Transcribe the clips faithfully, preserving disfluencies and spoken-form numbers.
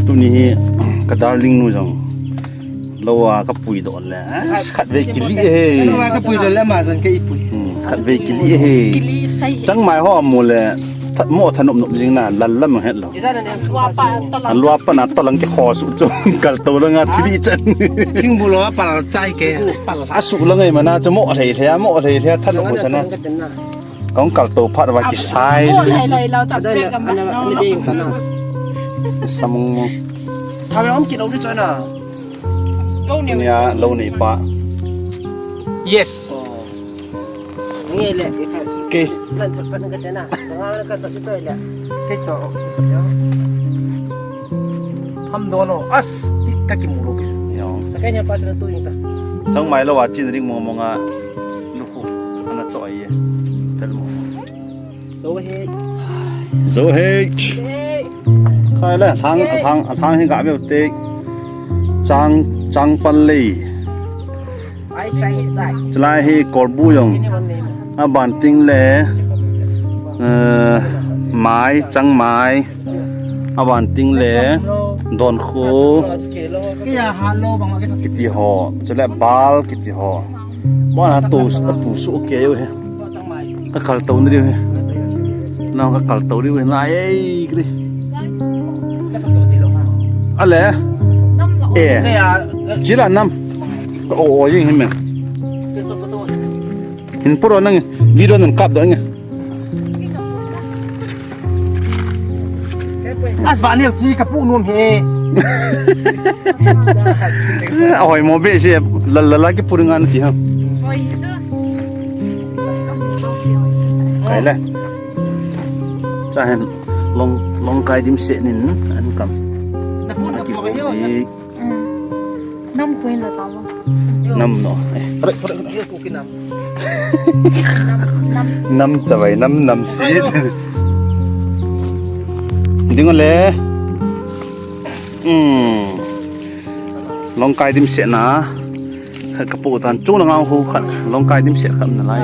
Tuni hi ka darling nu jong lou a ka puidoh le. Ah, khatvei kili e. Lou a ka puidoh le ama jong ka ipui. Hmm, khatvei kili e. Kili sai. Changmai ho mu le. Tha-, mo thanop nop jing na lal lam het lou. Lua pa to lang. Lua pa na to lang ke kho su chu. Kal to lang a thili chan. Thingbu lou a pal chai ke. Pal. A su lang ai mana chu mo lhei lhei a mo lhei lhei a thanop mo sana. Kong kal to phat va kisai. Mo lhei lhei lou ta pek am. Samung mo. Thang om ki lou di chana. Ko ni. Nia lou nei pa. Yes. Nge le, ke. Nan thot pan ka tena. Sanga ka to to le. Ke to. Ham dono. As, i ka ki muro ki. Yo. Sa ka nya pa tu ing ta. Changmai lou a chin ring mo mo nga. Lu khu. Ana cho ai ye. Fel mo. Zo he. Zo he. Khai le, thang, thang, thang hi ga veu te. Chang, chang pal lei. Chulai hi kolbu jong. Aban ting le, eh, mai, changmai. Aban ting le, donkho. Kiti ho. Chule bal, kiti ho. Bona tu, tu su ke yo he. Ka kal to ni diu he. Na ka kal to diu he. Na ei, kri. Ale. Eh. Chila nam. O, o, yin hin me. Hin puro nang video nan kap do nge. As ba neu chi ka pu nom he. Ahoi mo be se la la la ki pu ring an ti ha. Hoi tu. Kai le. Cha hen long, long kai dim se nin an kam. Na pu na pu. Nam kuin la tama. Nam no. Eh, pare, pare, pare. Nam, nam. Nam chavai, nam, nam si. Ding le. Hmm. Long kai dim se na. Ka pu tan chung la ngau hu khan. Long kai dim se khan na lai.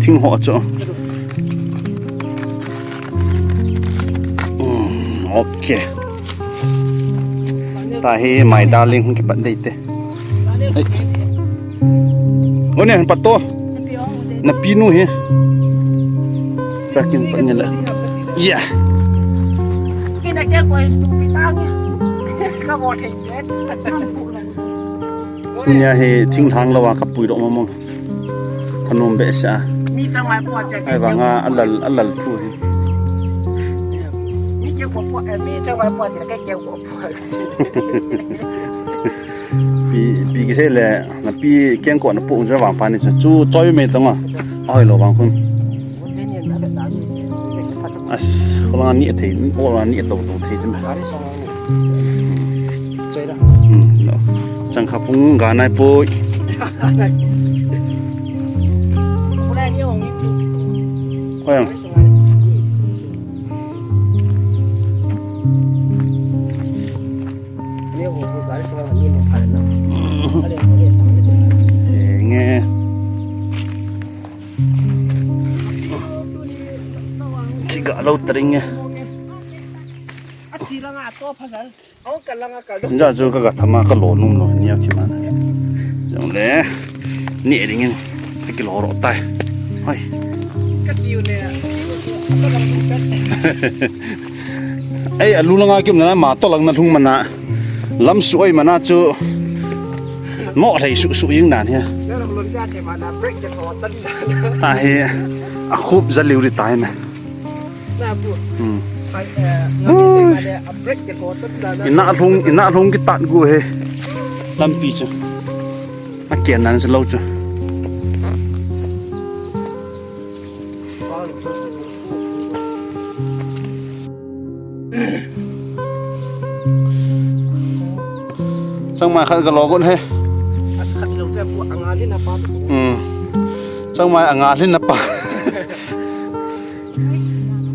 Thing ho chu. Hmm, okay. Tahi, my darling, hung kipat dei te. Ai. O ne, pat to. Na pi nu hi. Chakin pat ni la. Yeah. Kina ke ko stu pi ta ni. Ka bo thei. Tunia hi thinglhang lou a ka puidoh mong mong. Ka nom behseh a. Mi changmai po che. Ahivanga a lal, a lal thu hi. Mi ke ko po, eh, mi changmai po che ke ke ko po. Pi, pi kisei le, na pi keng ko na po jong vang pa ni chu, chu choi me tong a. Ahoi lou vang khun. As, ko la ni thei, ko la ni to to thei jin. Hmm, no. Chang kha pung ga nai poi. Hoi ang. Nge. Chiga lo tring nge. Ati langa to phasal. Au ka langa ka lo. Nja chu ka ga thama ka lo num lo nia chi man. Jong le. Ni ringin. Ka ki lo ro tai. Hoi. Ka chiu ne. Ei, alu langa kim na ma to lang na lhung mana. Lam su oi mana chu. Mo thei su su jing nan he. Ahi. A khup ja liu ri tai me. Hmm. Ina lhung, ina lhung kitat gu he. Lampi chu. A kian nan se lo chu. Changmai khat ka lo gon he. As khat lo te pu anga lin na pa. Hmm. Changmai anga lin na pa.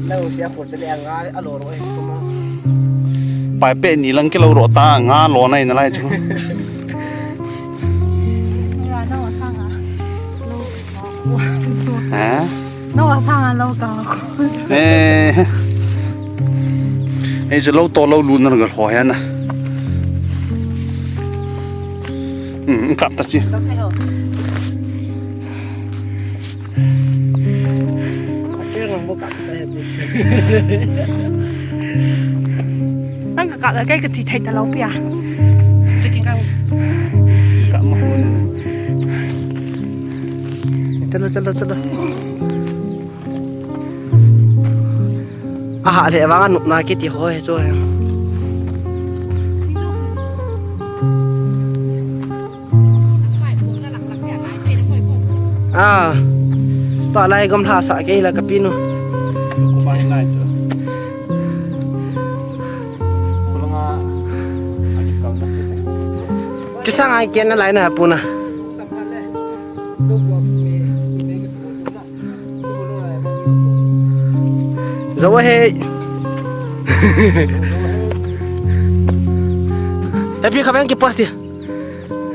Lo sia ko se le anga a lo ro e ko ma. Pai pe ni lang ke lo ro ta anga lo nai na lai chu. Ra na wa sang a. Lo. Ha? No, asang a lo ka. Eh. Ei, je lo to lo lu na gal ho ya na. Hmm, kap ta chi. Ang ka kap la kai ka chi thai ta lo pia. Chicken kang. Kap ma. Chalo, chalo, chalo. Aha, le vang anupna kiti ho he chu he. Ah, tua lai gam lha sa ke la ka pinu. Kisang ai ken na lai na puna. Zo he. Happy ka bang ki post dia.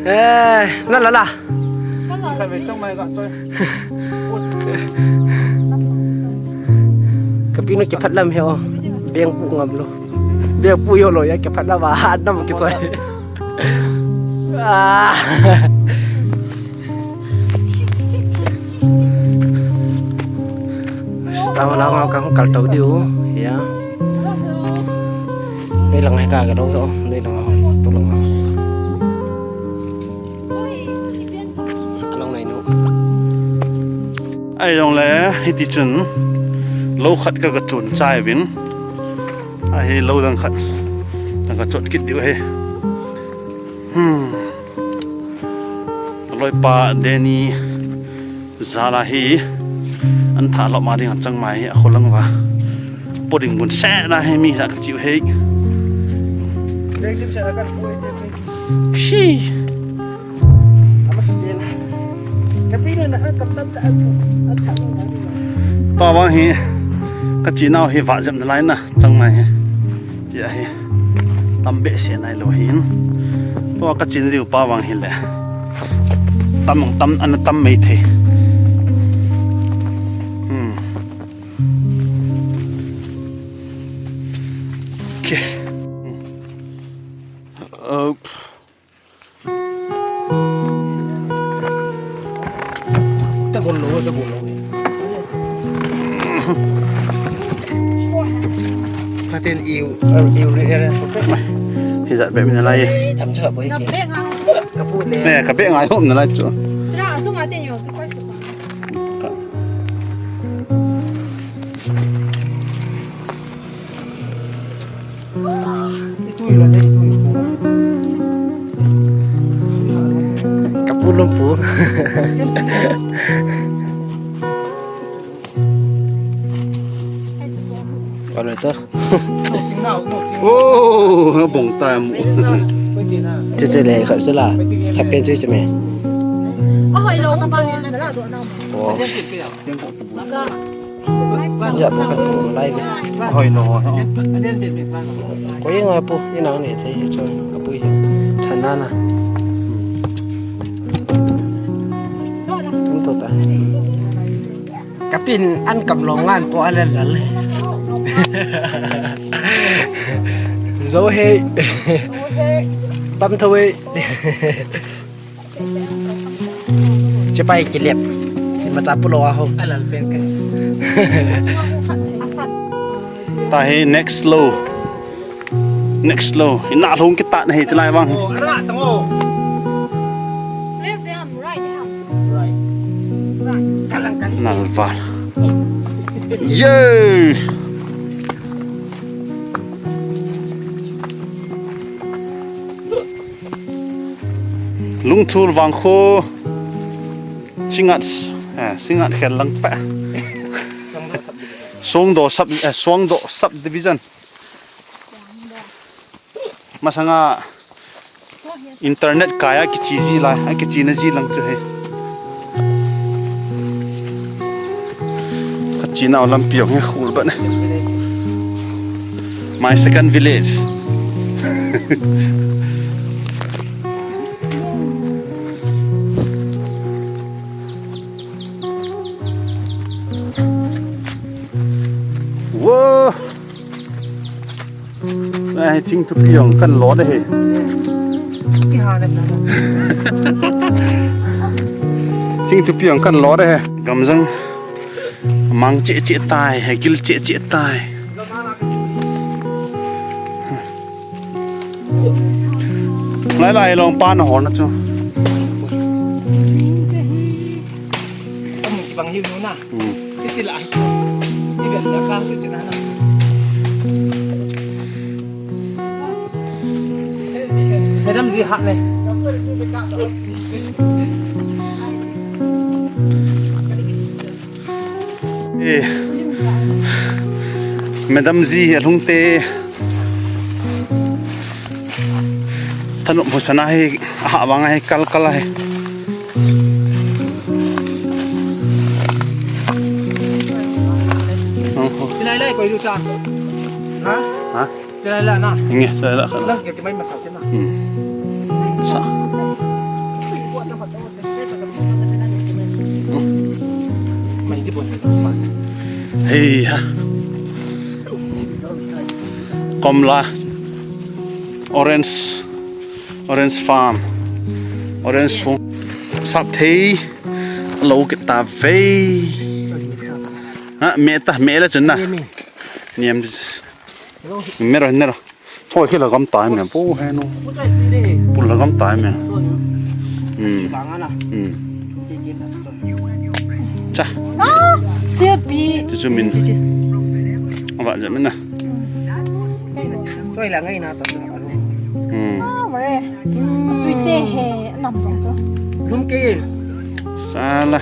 Eh, la la la. Ka pinu ki phat lam he o. Beng pu ngam lo. Beng pu yo lo ya ki phat lam a hat nam ki choi. Ah. Tao la ngau kang kal tau diu. Ya. Nei lang hai ka ka dong ho, nei lang ho, tu lang ho. Along nai nu. Ai long le, hiti chun. Lo khat ka ka chun chai vin. Ahi lo dang khat. Dang ka chot kit diu he. Hmm. Loipa Danny jala hi an tha lop ma ding a chang mai hi a kholang va. Po ding bun se na hi mi sa ka chiu he. Shi. Pa vang hi ka chi nau hi va jep na lai na chang mai hi. Tia hi tam behseh nai lo hin. Tua ka chin riu pa vang hi le. Tam tam ana tam mai thei. Hmm. Okay. Uh, Te gol lo, te gol lo. Patin iu, iu ri ri so pe. Hi jat be min lai. Tam cha boi ke. Ka pu le. Ne, ka be ngai hom na lai chu. Sira, tu ma te yo, tu pa. Ka pu lum pu. Ka le to. Oh, bong ta mu. Che che le kha se la. Kha pe che che me. Oh. Ya, bukan pun lai ni. Hoi lo, hoi. Ko ye ngai pu, ina ni thei chu, apu ye. Thana na. Tum to ta. Kapin an kam long ngan po ala lal. Zo he. Tam tho he. Chipai kilep. Ima cha pulo aho. Alal pen kai. Ta hi next low. Next low. Ina long kita na hi chilai bang. Oh, ara tango. Left them, right them. Right. Right. Kalang kalang. Nalval. Yay! Lungthul vang kho. Singngat, eh, Singngat khel lang pa. Suangdoh sub, eh, Suangdoh subdivision. Masanga internet kaya kichi ji la, a kichi na ji lang chu he. Ka chinau lampi jong hi khul ban. My second village. Whoa. Ai, thing thupi jong kan lo de hi. Thing thupi jong kan lo de hi. Gamjang mang che che tai, he gil che che tai. Lai lai long pan ho na chu. Bang hiu na. Hmm. Iti la. Ibe la kan si si na na. Madam ji hat ne. Eh. Madam ji hi alhung te. Thanop husana hi, aha vang hi, kal kal hi. Oho. Tilai lai koi lu ta. Ha? Ha? Tilai la na. Inge, tilai la kana. Lang ke mai masa ke na. Hmm. Sa. Mai di bon. Hei ha. Komla. Orange. Orange farm. Orange pung. Sap thei. Lo kita vei. Ha, me ta, me la chun na. Me, me. Niam. Hello. Me ro, ne ro. Choi khi la gam tai me. Pu he no. Pu tai ti de. Pu la gam tai me. Choi. Hmm. Bang ana. Hmm. Ti ti na. Cha. Ah, siapi. Ti chu min. Chi, chi. Ava ja min na. Choi la ngai na ta chu. Hmm. Ah, mare. Tui te he nam jong chu. Lum ke. Sala.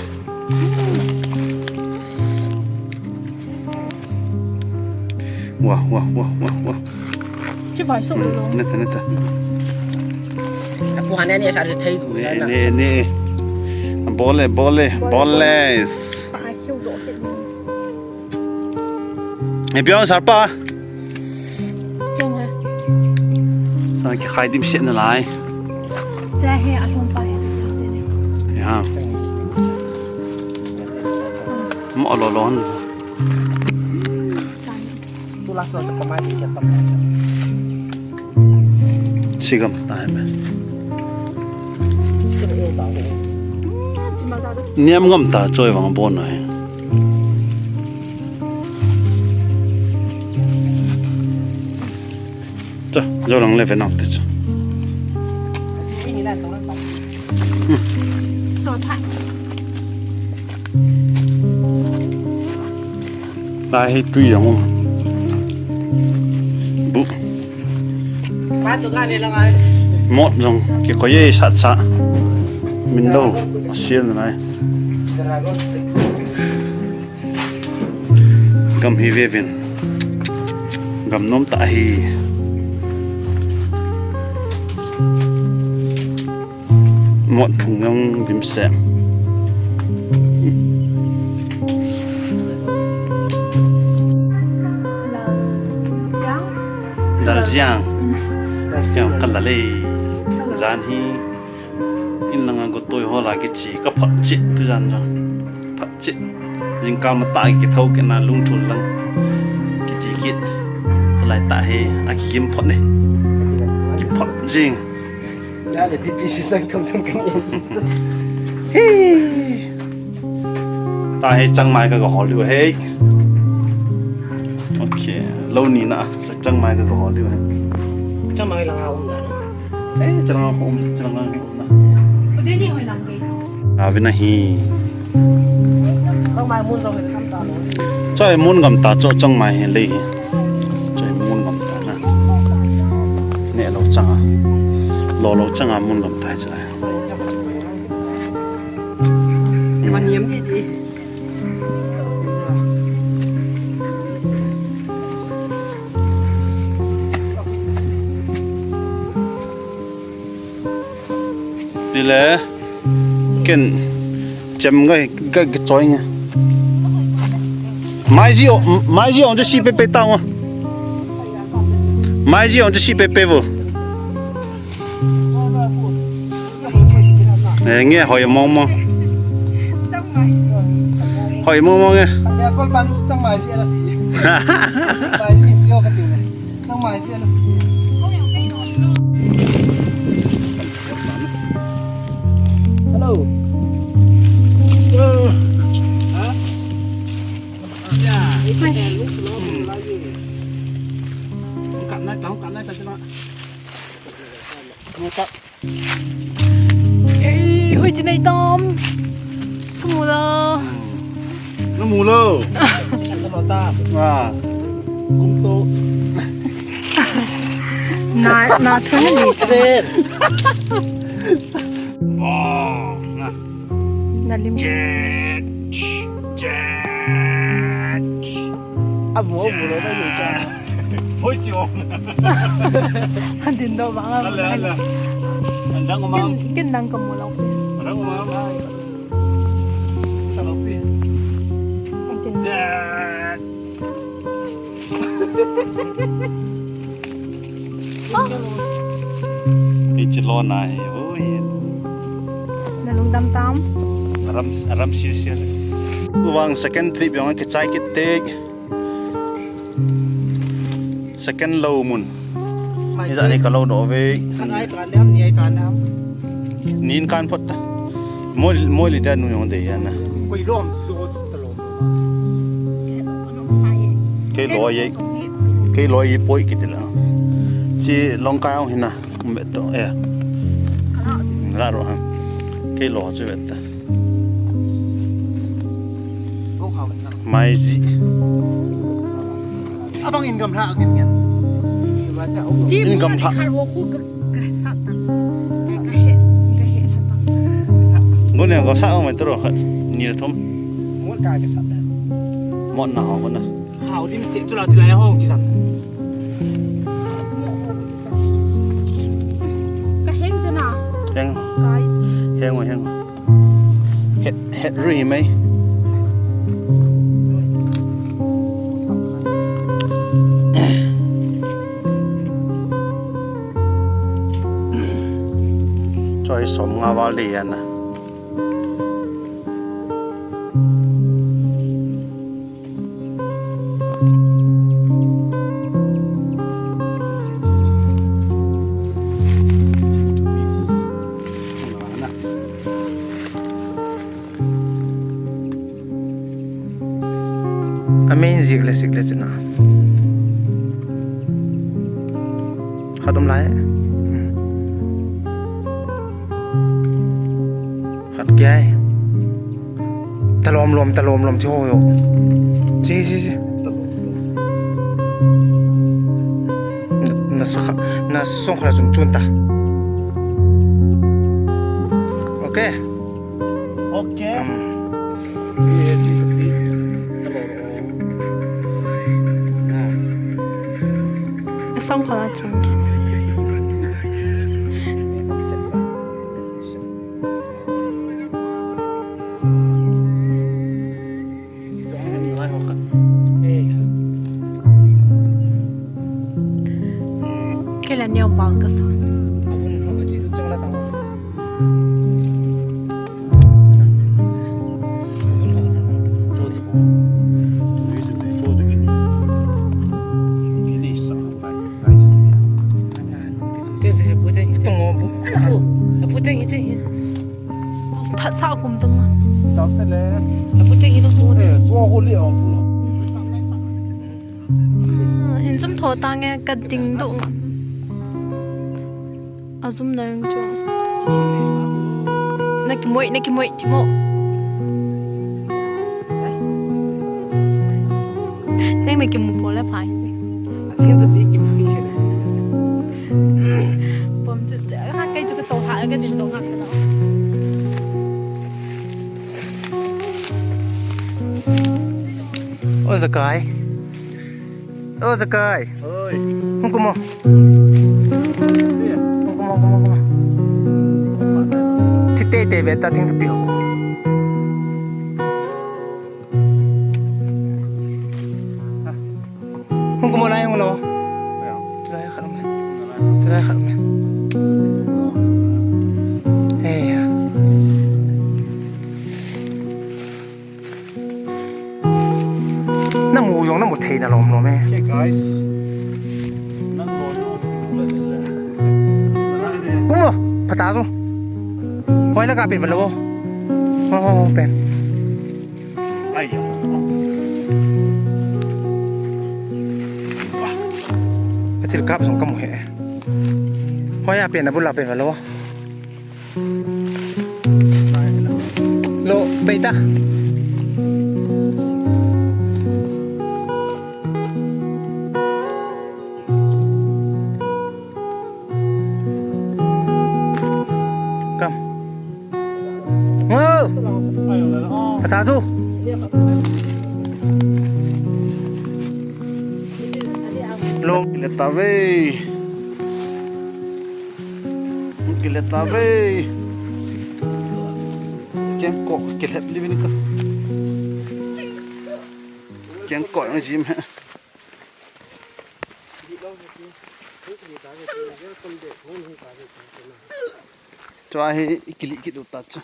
Wah, wah, wah, wah, wah. Chi vai so lo. Neta, neta. Apu hane ni sa thei du. Ne, ne, ne. Bole, bole, bole. Ni piang sar pa. Piang ha. Sa ki khai dim se na lai. Te he a thong pa he. Ya. Mo lo lo. Sigam ta he me. Niam gam ta choi vang bon na he. Cha, jo lang le ve nak te cha. Lai hi tui jong um. Bu. Mot jong kikoi e sat sa. Min lo. Asian nai. Gam hi ve vin. Gam nom ta hi. Mot phung jong dim se. Dal jiang. Kal kal le. Jan hi. In langa gotoi ho la kichi ka phat chit tu jan jong. Phat chit. Jingkal ma ta ki thau ke na lung thul lang. Kichi kit. Kalai ta he a kim phot ne. Ki phot jing. Ya le B B C sang thum thum kan in. Hey. Ta he chang mai ka ka hol diu he. Okay. Lo ni na sa chang mai ka ka hol diu he. Chang mai langa um da na. Eh, chang mai um, chang mai um na. Avena hi. Choi mun gam ta cho chang mai hi le hi. Choi mun gam ta na. Ne lo chang a. Lo lo chang a mun gam ta hi chai. Man yem di di. Pile ken chem ngai ga ga choi nge. Mai ji o, mai ji o chu si pe pe ta ngo. Mai ji o chu si pe pe vo. Eh, nge hoi mong mong. Hoi mong mong nge. Kol pan chang mai ji la si. Mai ji si o ka ti ne. Hello. Ei, hoi chinei tam. Kamu lo. Namu lo. Ah. Kum to. Na, na thun ni. Ren. Oh, na. Na lim. Jet. Jet. Amu, amu lo, na lim. Hoi chi ong. Din do bang a. Ala, ala. Andang ma. Kin, kin dang kamu lo. Andang ma. Hello, Pi. Kin. Jet. Ei chi lo na hi, oi. Na lungdam tam. Aram, aram sil sil. Vang second trip jong kichai kit te. Second lo mun. Ijat ni ka lo doh ve. Kan ai kan dem, ni ai kan dem. Nin kan phot ta. Moi, moi li da nu jong de ya na. Koi lom so ta lo. Kei loi ye. Kei loi ye poi kiti la. Chi long kai ong hina. Um bet to, eh. La ro ha. Kei lo chu bet ta. Mai ji. Abang in gamla ngin ngin. Ji In mu gamla. Kha ro khu ka, ka sa ta. Ka he, ka he la ta. Go ne go sa mai to ro khat. Ni thum. Mo ka ka sa ta. Mo na ho na. Hao dim se tu la tu la ho ki sa. Ka heng ta na. Heng. Guys. Heng, heng. Het, het rui mai. Choi som nga val de ya na. Amen zik le zik le chuna. Khat um lai. Hmm. Khat kiai. Talom lom, talom lom, chi ho yo. Chi, chi, chi. Na, na song kha, na song kha chun chun ta. Okay. Okay. Um. Song kha chun. Kei la neo bang ka sa. Phat sa kum tung. Tao te le. Apu te ino. Eh, chua ho le ong. Hin chum tho ta nge ka ding do. Azum na yung chu. Na ki moi, na ki moi, ti mo. Nang na ki mo po la phai. Akin to di ki moi. Pom chu, chu, ha, kai chu ka to ha, ka din to ha, ka to. O Zakai. O Zakai. Oi. Hung kumo. Hung kumo, kumo, kumo. Thi tei tei ve ta thing thupi ho. Hung kumo lai hung lo. Tulai khat um. Tulai khat um. Hey. Na mu jong na mu thei na lom lom e. Okay, guys. Ata chu. Hoi la ka pen balo. Ho ho ho pen. Ai. Ka thil kap jong ka mu he. Hoi a pen a bul a pen balo. Lo, beita. Kam. Ngo. Ata chu. Lo. Kile ta ve. Kile ta ve. Kengkoh kile li vin ka. Kengkoh ang jim he. Chua hi i kili kit u ta chu.